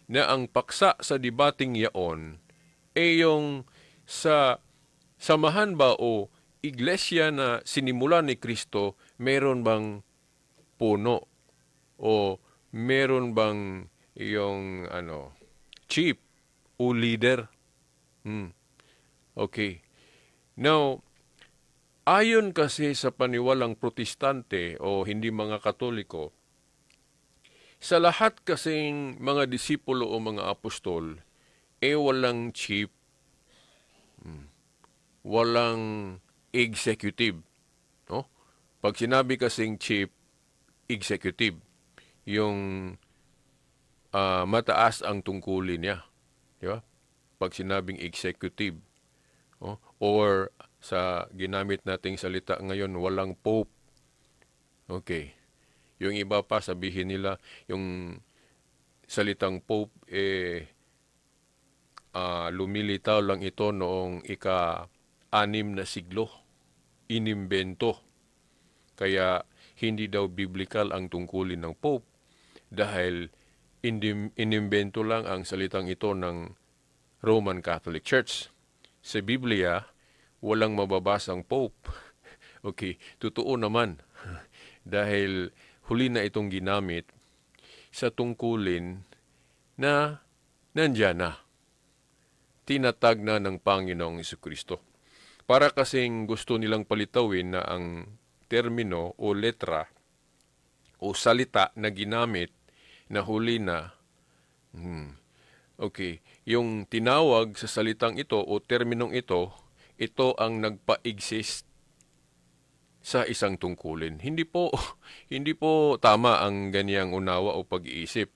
na ang paksa sa debating yaon ay yung sa samahan ba o iglesia na sinimulan ni Kristo, meron bang puno o meron bang yung chief o leader? Okay. Now, ayon kasi sa paniwalang protestante o hindi mga katoliko, sa lahat kasing mga disipulo o mga apostol, walang chief, walang executive. No? Pag sinabi kasing chief, executive, yung mataas ang tungkulin niya. Di ba? Pag sinabing executive. Or sa ginamit nating salita ngayon, walang pope. Okay. Yung iba pa, sabihin nila, yung salitang pope, lumilitaw lang ito noong ika-6 na siglo. Inimbento. Kaya hindi daw biblical ang tungkulin ng pope dahil inimbento lang ang salitang ito ng Roman Catholic Church. Sa Biblia, walang mababasang pope. Okay, totoo naman. Dahil huli na itong ginamit sa tungkulin na nandyan na. Tinatag na ng Panginoong Jesucristo. Para kasing gusto nilang palitawin na ang termino o letra o salita na ginamit na huli na. Okay, yung tinawag sa salitang ito o terminong ito ang nagpa-exist sa isang tungkulin. Hindi po tama ang ganiyang unawa o pag-iisip.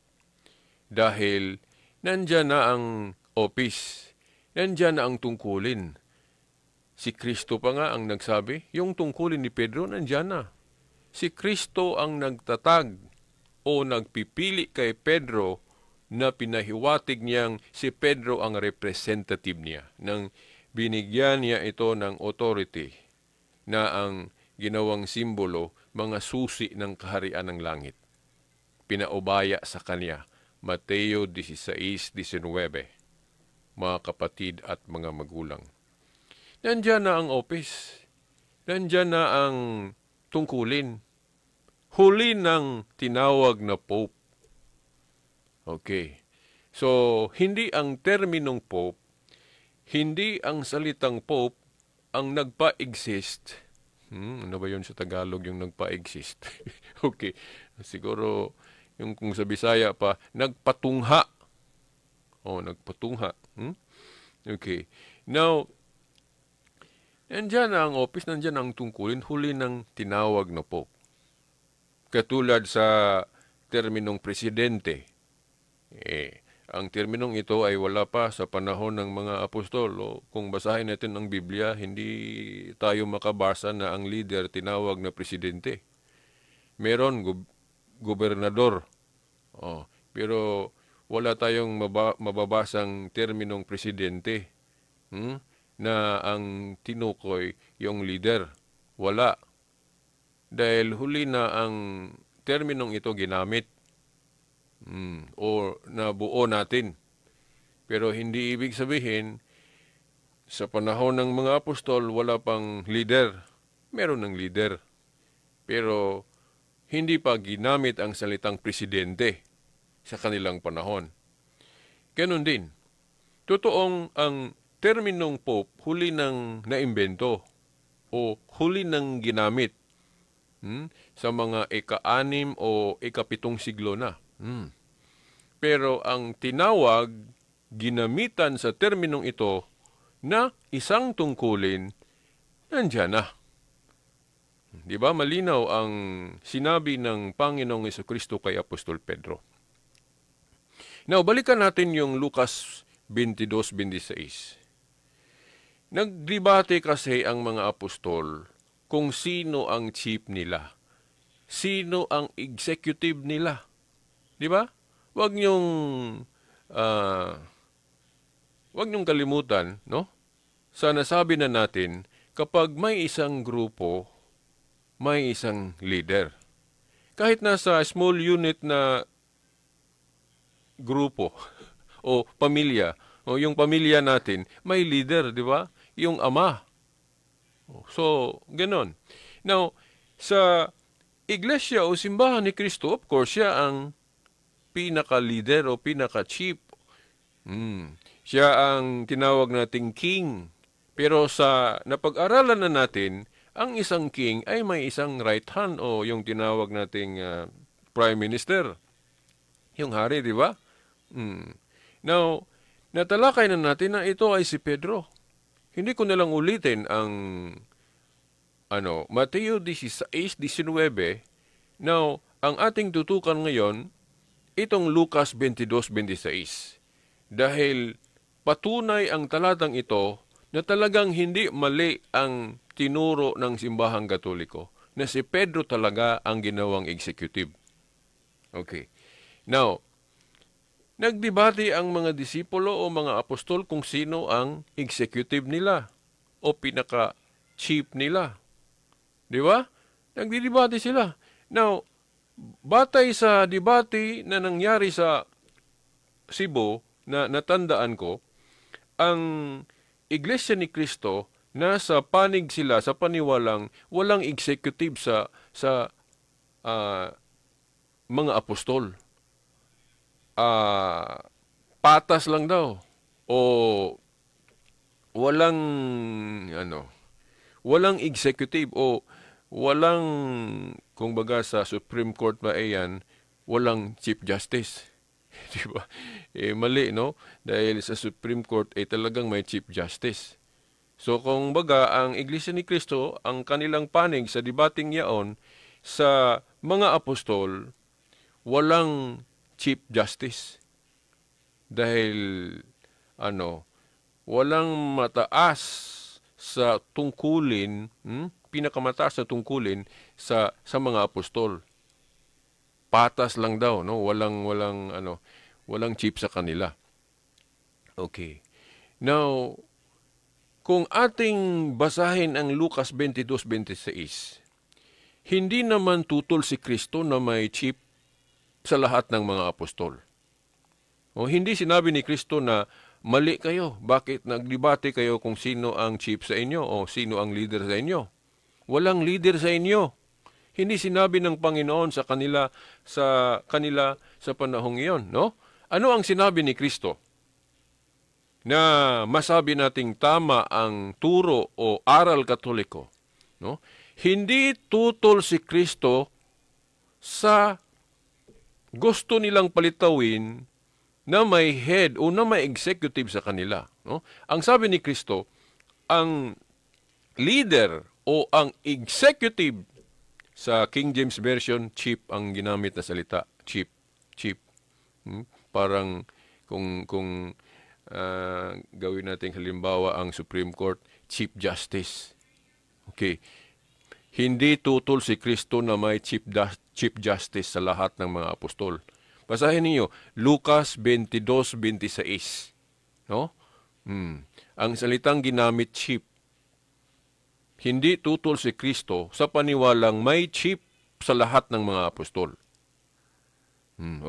Dahil nandyan na ang office, nandyan na ang tungkulin. Si Kristo pa nga ang nagsabi, yung tungkulin ni Pedro nandyan na. Si Kristo ang nagtatag o nagpipili kay Pedro na pinahiwatig niyang si Pedro ang representative niya. Nang binigyan niya ito ng authority na ang ginawang simbolo, mga susi ng kaharian ng langit. Pinaubaya sa kanya, Mateo 16:19, mga kapatid at mga magulang. Nandyan na ang office. Nandyan na ang tungkulin. Huli ng tinawag na Pope. Okay. So, hindi ang terminong Pope, hindi ang salitang Pope ang nagpa-exist. Ano ba yun sa Tagalog yung nagpa-exist? Okay. Siguro, yung kung sa Bisaya pa, nagpatungha. Nagpatungha. Okay. Now, nandyan ang office, nandyan ang tungkulin, huli ng tinawag na Pope. Katulad sa terminong presidente. Ang terminong ito ay wala pa sa panahon ng mga apostol. Kung basahin natin ang Biblia, hindi tayo makabasa na ang leader tinawag na presidente. Meron gobernador. Pero wala tayong mababasang terminong presidente na ang tinukoy yung leader. Wala. Dahil huli na ang terminong ito ginamit. O nabuo natin. Pero hindi ibig sabihin, sa panahon ng mga apostol, wala pang leader. Meron ng leader. Pero hindi pa ginamit ang salitang presidente sa kanilang panahon. Ganon din. Totoong ang terminong Pope huli ng naimbento o huli ng ginamit sa mga ika-6 o ika-7 siglo na. Pero ang tinawag, ginamitan sa terminong ito na isang tungkulin, nandyan na. Di ba? Malinaw ang sinabi ng Panginoong Jesucristo kay Apostol Pedro. Now, balikan natin yung Lucas 22:26. Nagdebate kasi ang mga apostol kung sino ang chief nila. Sino ang executive nila. Di ba? Huwag niyong kalimutan, no? Sa nasabi na natin, kapag may isang grupo, may isang leader. Kahit nasa small unit na grupo o pamilya. O yung pamilya natin, may leader, di ba? Yung ama. So, ganon. Now, sa iglesia o simbahan ni Kristo, of course, siya ang pinaka-leader o pinaka-chief. Siya ang tinawag nating king. Pero sa napag-aralan na natin, ang isang king ay may isang right hand o yung tinawag nating prime minister. Yung hari, di ba? Now, natalakay na natin na ito ay si Pedro. Hindi ko nalang ulitin ang Mateo 16:19. Now, ang ating tutukan ngayon, itong Lucas 22:26. Dahil patunay ang talatang ito na talagang hindi mali ang tinuro ng simbahang Katoliko, na si Pedro talaga ang ginawang executive. Okay. Now, nagdebate ang mga disipulo o mga apostol kung sino ang executive nila o pinaka-chief nila. Di ba? Nagdidebate sila. Now, batay sa debate na nangyari sa Cebu na natandaan ko, ang Iglesia ni Cristo, nasa panig sila sa paniwalang walang executive sa mga apostol. Patas lang daw o walang executive o walang, kung baga sa Supreme Court ba yan, walang Chief Justice. Diba? Mali, no? Dahil sa Supreme Court ay talagang may Chief Justice. So kung baga, ang Iglesia ni Cristo, ang kanilang panig sa debating yaon, sa mga apostol, walang Chief Justice. Dahil, walang mataas sa tungkulin, pinakamataas na tungkulin sa mga apostol. Patas lang daw, no? Walang chief sa kanila. Okay. Now, kung ating basahin ang Lucas 22:26, hindi naman tutol si Kristo na may chief sa lahat ng mga apostol. O hindi sinabi ni Kristo na mali kayo. Bakit nagdebate kayo kung sino ang chief sa inyo o sino ang leader sa inyo? Walang leader sa inyo. Hindi sinabi ng Panginoon sa kanila sa panahong iyon, no? Ano ang sinabi ni Kristo? Na masabi nating tama ang turo o aral Katoliko, no? Hindi tutol si Kristo sa gusto nilang palitawin na may head o na may executive sa kanila, no? Ang sabi ni Kristo, ang leader o ang executive, sa King James Version, chief ang ginamit na salita. Chief. Parang kung gawin natin halimbawa ang Supreme Court, Chief Justice. Okay. Hindi tutol si Kristo na may Chief Justice sa lahat ng mga apostol. Basahin niyo Lucas 22:26. No? Ang salitang ginamit chief. Hindi tutol si Kristo sa paniwalang may chief sa lahat ng mga apostol.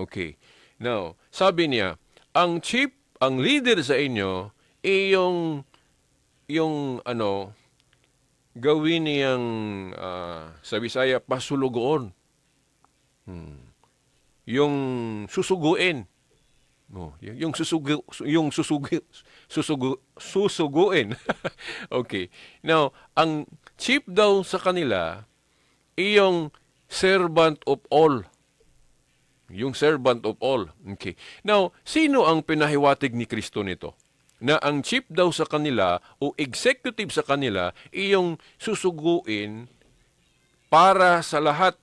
Okay. Now, sabi niya, ang chief, ang leader sa inyo, yung gawin niyang sa Bisaya, pasulugoon. Yung susuguin. Susuguin. Okay. Now, ang chief daw sa kanila, iyong servant of all. Yung servant of all. Okay. Now, sino ang pinahiwatig ni Kristo nito? Na ang chief daw sa kanila o executive sa kanila, iyong susuguin para sa lahat.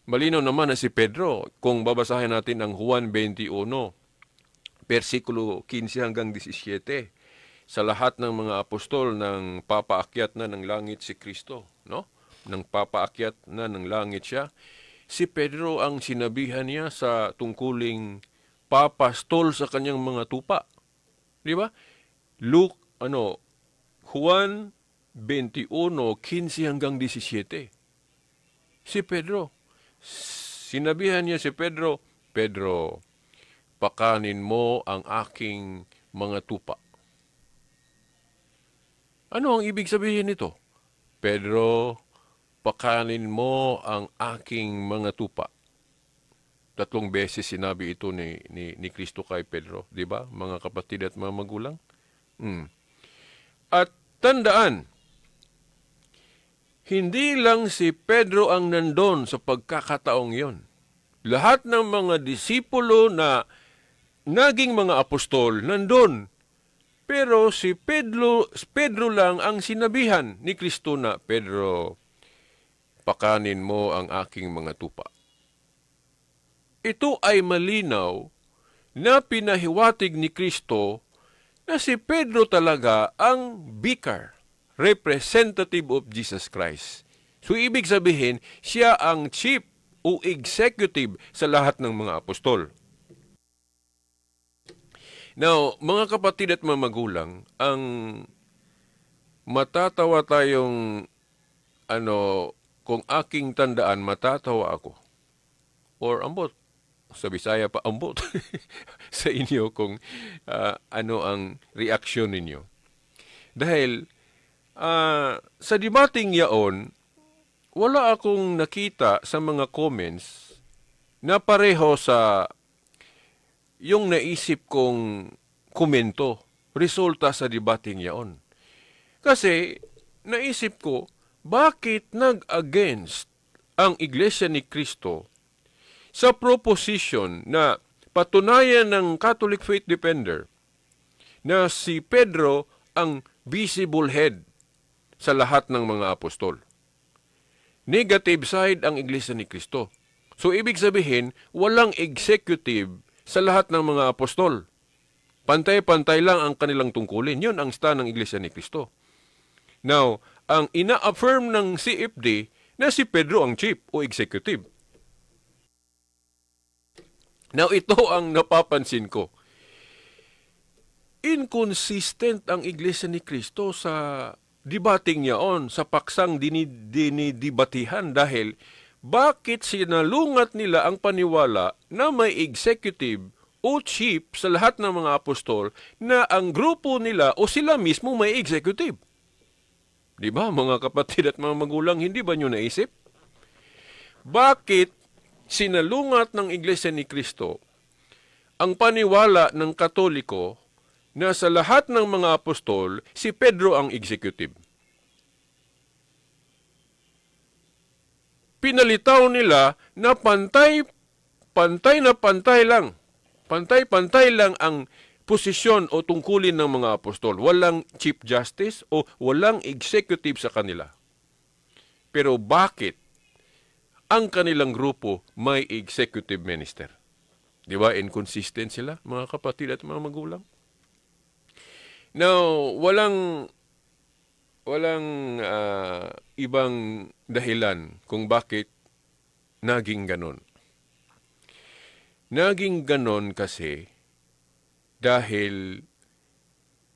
Malinaw naman na si Pedro, kung babasahin natin ang Juan 21, versikulo 15 hanggang 17, sa lahat ng mga apostol nang papaakyat na ng langit si Kristo, no? Nang papaakyat na ng langit siya, si Pedro ang sinabihan niya sa tungkuling papastol sa kanyang mga tupa. Di ba? Juan 21:15 hanggang 17. Si Pedro, sinabihan niya si Pedro, pakanin mo ang aking mga tupa. Ano ang ibig sabihin nito? Pedro, pakanin mo ang aking mga tupa. 3 beses sinabi ito ni Kristo kay Pedro, di ba? Mga kapatid at mga magulang. At tandaan, hindi lang si Pedro ang nandun sa pagkakataong yon. Lahat ng mga disipulo na naging mga apostol nandun. Pero si Pedro lang ang sinabihan ni Kristo na, Pedro, pakanin mo ang aking mga tupa. Ito ay malinaw na pinahiwatig ni Kristo na si Pedro talaga ang vicar, representative of Jesus Christ. So ibig sabihin, siya ang chief o executive sa lahat ng mga apostol. Now, mga kapatid at mga magulang, ang matatawa tayong, kung aking tandaan, matatawa ako. Or ambot, sa Bisaya pa, ambot sa inyo kung ano ang reaksyon ninyo. Dahil sa debating yaon, wala akong nakita sa mga comments na pareho sa yung naisip kong komento, resulta sa debating yaon. Kasi naisip ko, bakit nag-against ang Iglesia ni Cristo sa proposition na patunayan ng Catholic Faith Defender na si Pedro ang visible head sa lahat ng mga apostol? Negative side ang Iglesia ni Cristo. So ibig sabihin, walang executive sa lahat ng mga apostol. Pantay-pantay lang ang kanilang tungkulin. Yun ang stand ng Iglesia ni Cristo. Now, ang ina-affirm ng CFD na si Pedro ang chief o executive. Now, ito ang napapansin ko. Inconsistent ang Iglesia ni Cristo sa debating yaon, sa paksang dinidibatihan dahil bakit sinalungat nila ang paniwala na may executive o chief sa lahat ng mga apostol na ang grupo nila o sila mismo may executive? Di ba, mga kapatid at mga magulang, hindi ba nyo naisip? Bakit sinalungat ng Iglesia ni Cristo ang paniwala ng Katoliko na sa lahat ng mga apostol, si Pedro ang executive? Pinalitaw nila na pantay lang. Pantay-pantay lang ang posisyon o tungkulin ng mga apostol. Walang chief justice o walang executive sa kanila. Pero bakit ang kanilang grupo may executive minister? Di ba? Inconsistent sila, mga kapatid at mga magulang. Now, walang ibang dahilan kung bakit naging ganon. Naging ganon kasi dahil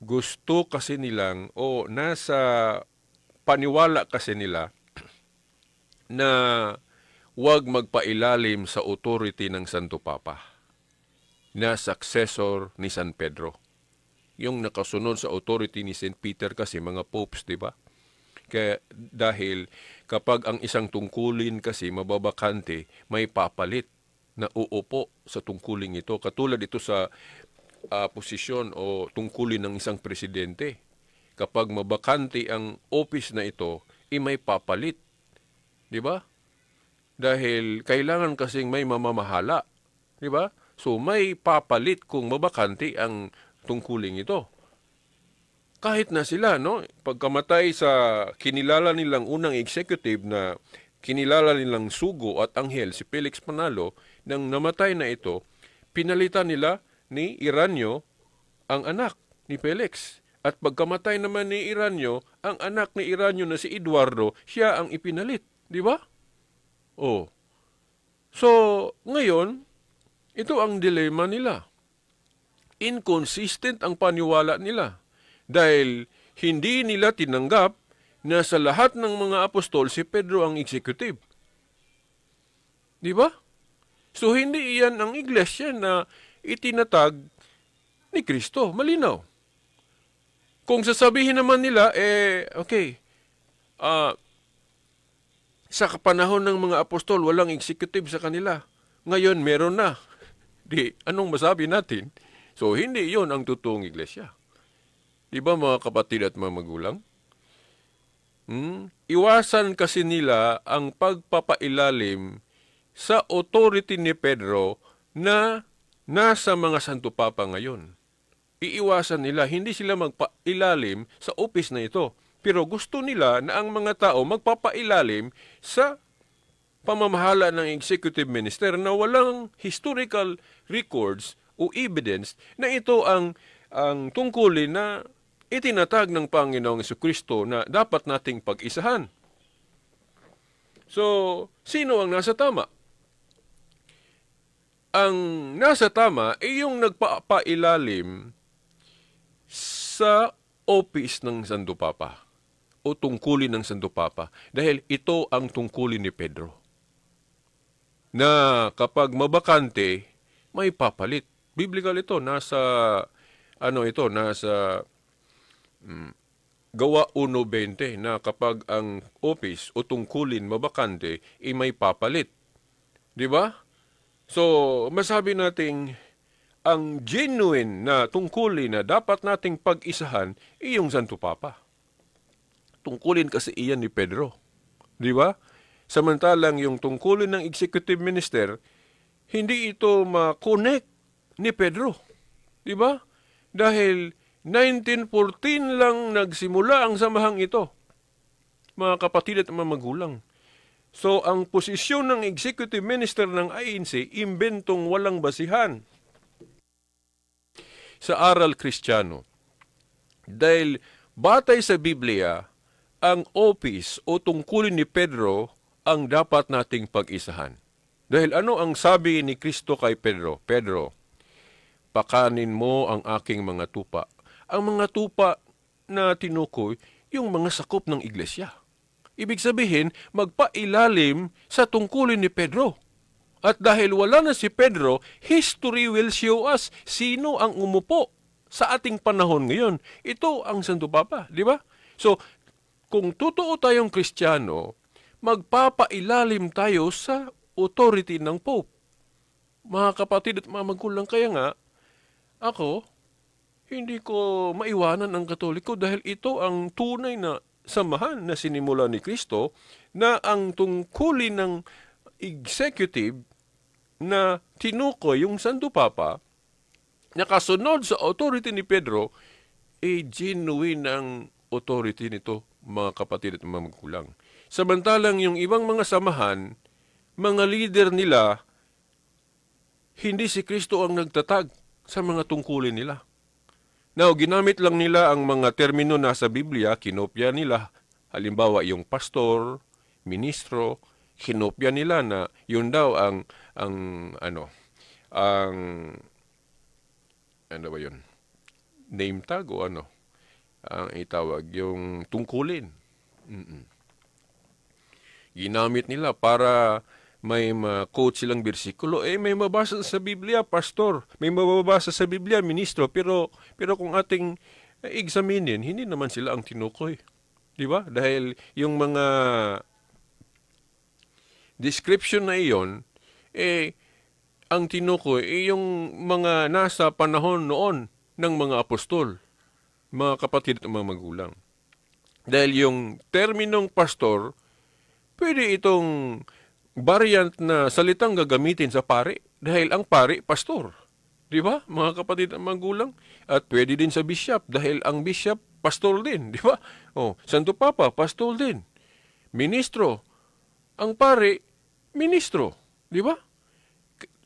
gusto kasi nilang o nasa paniwala kasi nila na huwag magpailalim sa authority ng Santo Papa na successor ni San Pedro. Yung nakasunod sa authority ni St. Peter kasi mga popes, di ba? Kaya dahil kapag ang isang tungkulin kasi mababakante, may papalit na uupo sa tungkulin ito. Katulad ito sa posisyon o tungkulin ng isang presidente. Kapag mabakante ang office na ito, may papalit. Di ba? Dahil kailangan kasing may mamamahala. Di ba? So may papalit kung mabakante ang tungkuling ito. Kahit na sila, no? Pagkamatay sa kinilala nilang unang executive na kinilala nilang sugo at anghel, si Felix Manalo, nang namatay na ito, pinalitan nila ni Iranyo ang anak ni Felix. At pagkamatay naman ni Iranyo, ang anak ni Iranyo na si Eduardo, siya ang ipinalit. Di ba? Oh. So, ngayon, ito ang dilema nila. Inconsistent ang paniwala nila dahil hindi nila tinanggap na sa lahat ng mga apostol si Pedro ang executive. Di ba? So hindi iyan ang iglesia na itinatag ni Kristo. Malinaw. Kung sasabihin naman nila, okay, sa kapanahon ng mga apostol, walang executive sa kanila. Ngayon, meron na. Di, anong masabi natin? So, hindi yon ang totoong iglesia. Di ba mga kapatid at mga magulang? Iwasan kasi nila ang pagpapailalim sa authority ni Pedro na nasa mga Santo Papa ngayon. Iiwasan nila, hindi sila magpailalim sa office na ito. Pero gusto nila na ang mga tao magpapailalim sa pamamahala ng executive minister na walang historical records o evidence na ito ang tungkulin na itinatag ng Panginoong Jesucristo na dapat nating pag-isahan. So, sino ang nasa tama? Ang nasa tama ay yung nagpapailalim sa office ng Santo Papa o tungkulin ng Santo Papa dahil ito ang tungkulin ni Pedro. Na kapag mabakante, may papalit. Biblical ito, nasa Gawa 1:20 na kapag ang office o tungkulin mabakante, may papalit. Di ba? So, masabi nating ang genuine na tungkulin na dapat nating pag-isahan ay yung Santo Papa. Tungkulin kasi iyan ni Pedro. Di ba? Samantalang yung tungkulin ng executive minister, hindi ito ma-connect ni Pedro. Di ba? Dahil 1914 lang nagsimula ang samahang ito. Mga kapatid at mga magulang. So, ang posisyon ng executive minister ng INC, imbentong walang basihan sa aral Kristiyano. Dahil batay sa Biblia, ang office o tungkulin ni Pedro ang dapat nating pag-isahan. Dahil ano ang sabi ni Kristo kay Pedro? Pedro, pakanin mo ang aking mga tupa. Ang mga tupa na tinukoy, yung mga sakop ng iglesia. Ibig sabihin, magpailalim sa tungkulin ni Pedro. At dahil wala na si Pedro, history will show us sino ang umupo sa ating panahon ngayon. Ito ang Santo Papa, di ba? So, kung totoo tayong Kristiyano, magpapailalim tayo sa authority ng Pope. Mga kapatid at mga magulang, kaya nga, ako, hindi ko maiwanan ang Katoliko dahil ito ang tunay na samahan na sinimula ni Kristo na ang tungkulin ng executive na tinukoy yung Santo Papa, nakasunod sa authority ni Pedro, genuine ang authority nito, mga kapatid at mga magulang. Samantalang yung ibang mga samahan, mga leader nila, hindi si Kristo ang nagtatag sa mga tungkulin nila. Now, ginamit lang nila ang mga termino na sa Biblia, kinopya nila. Halimbawa, yung pastor, ministro, kinopya nila na yun daw ang name tag o ang itawag, yung tungkulin. Ginamit nila para may quote silang bersikulo, may mabasa sa Biblia, pastor. May mababasa sa Biblia, ministro. Pero kung ating examinin, hindi naman sila ang tinukoy. Di ba? Dahil yung mga description na iyon, ang tinukoy, yung mga nasa panahon noon ng mga apostol, mga kapatid at mga magulang. Dahil yung terminong pastor, pwede itong variant na salitang gagamitin sa pari dahil ang pari, pastor. Di ba, mga kapatid at magulang? At pwede din sa bishop dahil ang bishop, pastor din. Di ba? Santo Papa, pastor din. Ministro, ang pari, ministro. Di ba?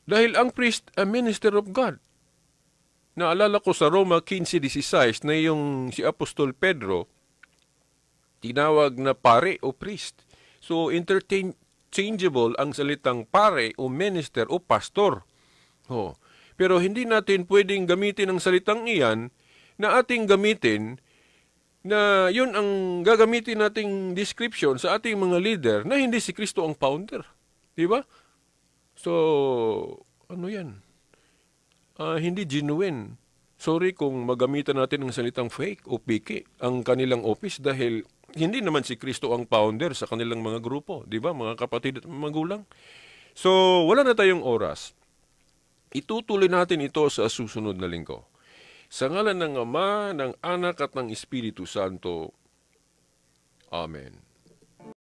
Dahil ang priest, a minister of God. Naalala ko sa Roma 15:16 na yung si Apostol Pedro, tinawag na pare o priest. So, interchangeable ang salitang pare o minister o pastor. Pero hindi natin pwedeng gamitin ang salitang iyan na ating gamitin na yun ang gagamitin nating description sa ating mga leader na hindi si Kristo ang founder. Di ba? So, ano yan? hindi genuine. Sorry kung magamitan natin ng salitang fake o piki ang kanilang office dahil hindi naman si Kristo ang founder sa kanilang mga grupo, di ba, mga kapatid at magulang? So, wala na tayong oras. Itutuloy natin ito sa susunod na linggo. Sa ngalan ng Ama, ng Anak at ng Espiritu Santo. Amen.